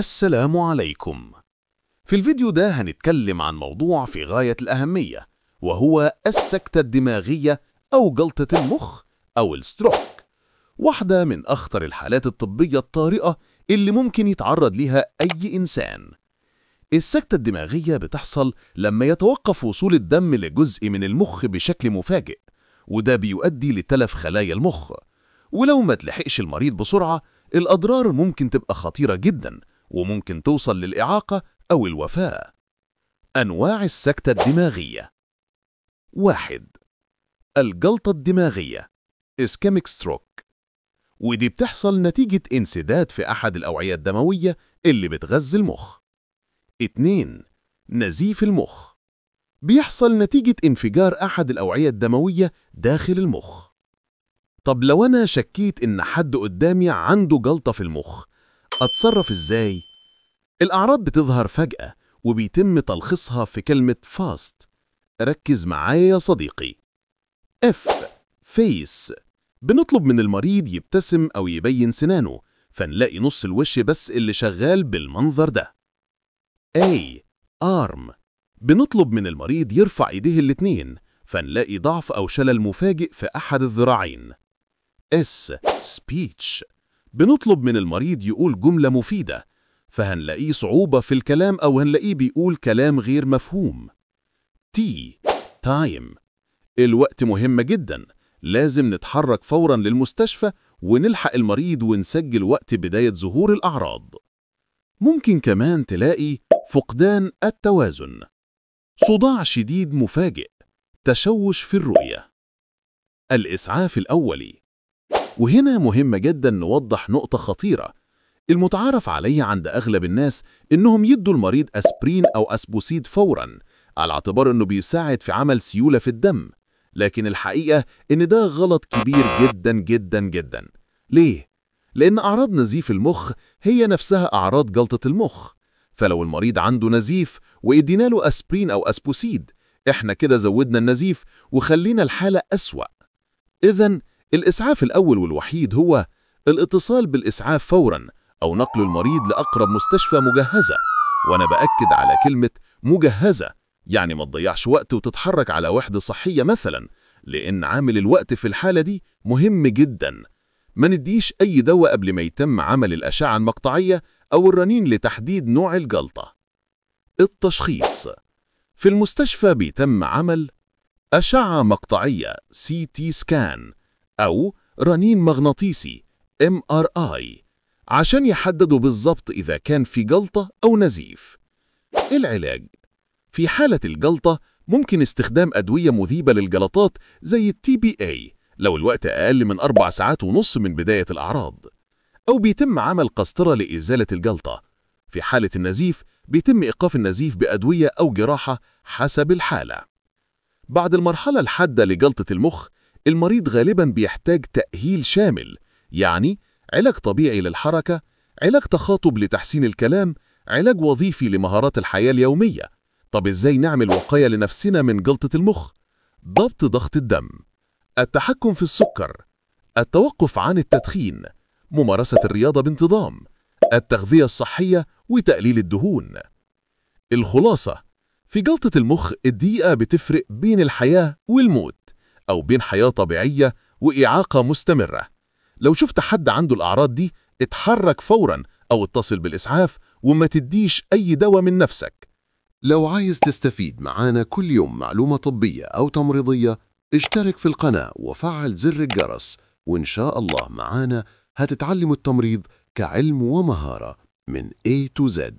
السلام عليكم. في الفيديو ده هنتكلم عن موضوع في غاية الأهمية، وهو السكتة الدماغية أو جلطة المخ أو ال stroke، واحدة من أخطر الحالات الطبية الطارئة اللي ممكن يتعرض لها أي إنسان. السكتة الدماغية بتحصل لما يتوقف وصول الدم لجزء من المخ بشكل مفاجئ، وده بيؤدي لتلف خلايا المخ، ولو ما تلحقش المريض بسرعة الأضرار ممكن تبقى خطيرة جدا، وممكن توصل للإعاقة أو الوفاة. أنواع السكتة الدماغية: 1. الجلطة الدماغية ischemic stroke، ودي بتحصل نتيجة انسداد في أحد الأوعية الدموية اللي بتغذي المخ. 2. نزيف المخ، بيحصل نتيجة انفجار أحد الأوعية الدموية داخل المخ. طب لو أنا شكيت إن حد قدامي عنده جلطة في المخ، أتصرف إزاي؟ الأعراض بتظهر فجأة وبيتم تلخيصها في كلمة FAST. ركز معايا يا صديقي. F face، بنطلب من المريض يبتسم أو يبين سنانه، فنلاقي نص الوش بس اللي شغال بالمنظر ده. A arm، بنطلب من المريض يرفع ايديه الاتنين، فنلاقي ضعف أو شلل مفاجئ في أحد الذراعين. S speech، بنطلب من المريض يقول جملة مفيدة، فهنلاقيه صعوبة في الكلام أو هنلاقيه بيقول كلام غير مفهوم. T time، الوقت مهم جدا، لازم نتحرك فورا للمستشفى ونلحق المريض ونسجل وقت بداية ظهور الأعراض. ممكن كمان تلاقي فقدان التوازن، صداع شديد مفاجئ، تشوش في الرؤية. الإسعاف الأولي، وهنا مهم جدا نوضح نقطة خطيرة. المتعارف عليه عند أغلب الناس إنهم يدوا المريض أسبرين أو أسبوسيد فورا، على اعتبار إنه بيساعد في عمل سيولة في الدم، لكن الحقيقة إن ده غلط كبير جدا جدا جدا. ليه؟ لأن أعراض نزيف المخ هي نفسها أعراض جلطة المخ، فلو المريض عنده نزيف وإدينا له أسبرين أو أسبوسيد، إحنا كده زودنا النزيف وخلينا الحالة أسوأ. إذن الإسعاف الأول والوحيد هو الاتصال بالإسعاف فوراً أو نقل المريض لأقرب مستشفى مجهزة. وأنا بأكد على كلمة مجهزة، يعني ما تضيعش وقت وتتحرك على وحدة صحية مثلاً، لأن عامل الوقت في الحالة دي مهم جداً. ما نديش أي دواء قبل ما يتم عمل الأشعة المقطعية أو الرنين لتحديد نوع الجلطة. التشخيص: في المستشفى بيتم عمل أشعة مقطعية CT scan أو رنين مغناطيسي MRI عشان يحددوا بالضبط إذا كان في جلطة أو نزيف. العلاج: في حالة الجلطة ممكن استخدام أدوية مذيبة للجلطات زي TPA لو الوقت أقل من 4.5 ساعات من بداية الأعراض، أو بيتم عمل قسطرة لإزالة الجلطة. في حالة النزيف بيتم إيقاف النزيف بأدوية أو جراحة حسب الحالة. بعد المرحلة الحادة لجلطة المخ، المريض غالباً بيحتاج تأهيل شامل، يعني علاج طبيعي للحركة، علاج تخاطب لتحسين الكلام، علاج وظيفي لمهارات الحياة اليومية. طب إزاي نعمل وقاية لنفسنا من جلطة المخ؟ ضبط ضغط الدم، التحكم في السكر، التوقف عن التدخين، ممارسة الرياضة بانتظام، التغذية الصحية وتقليل الدهون. الخلاصة: في جلطة المخ الدقيقة بتفرق بين الحياة والموت، أو بين حياة طبيعية وإعاقة مستمرة. لو شفت حد عنده الأعراض دي اتحرك فورا أو اتصل بالإسعاف، وما تديش أي دواء من نفسك. لو عايز تستفيد معانا كل يوم معلومة طبية أو تمريضية، اشترك في القناة وفعل زر الجرس، وإن شاء الله معانا هتتعلم التمريض كعلم ومهارة من A to Z.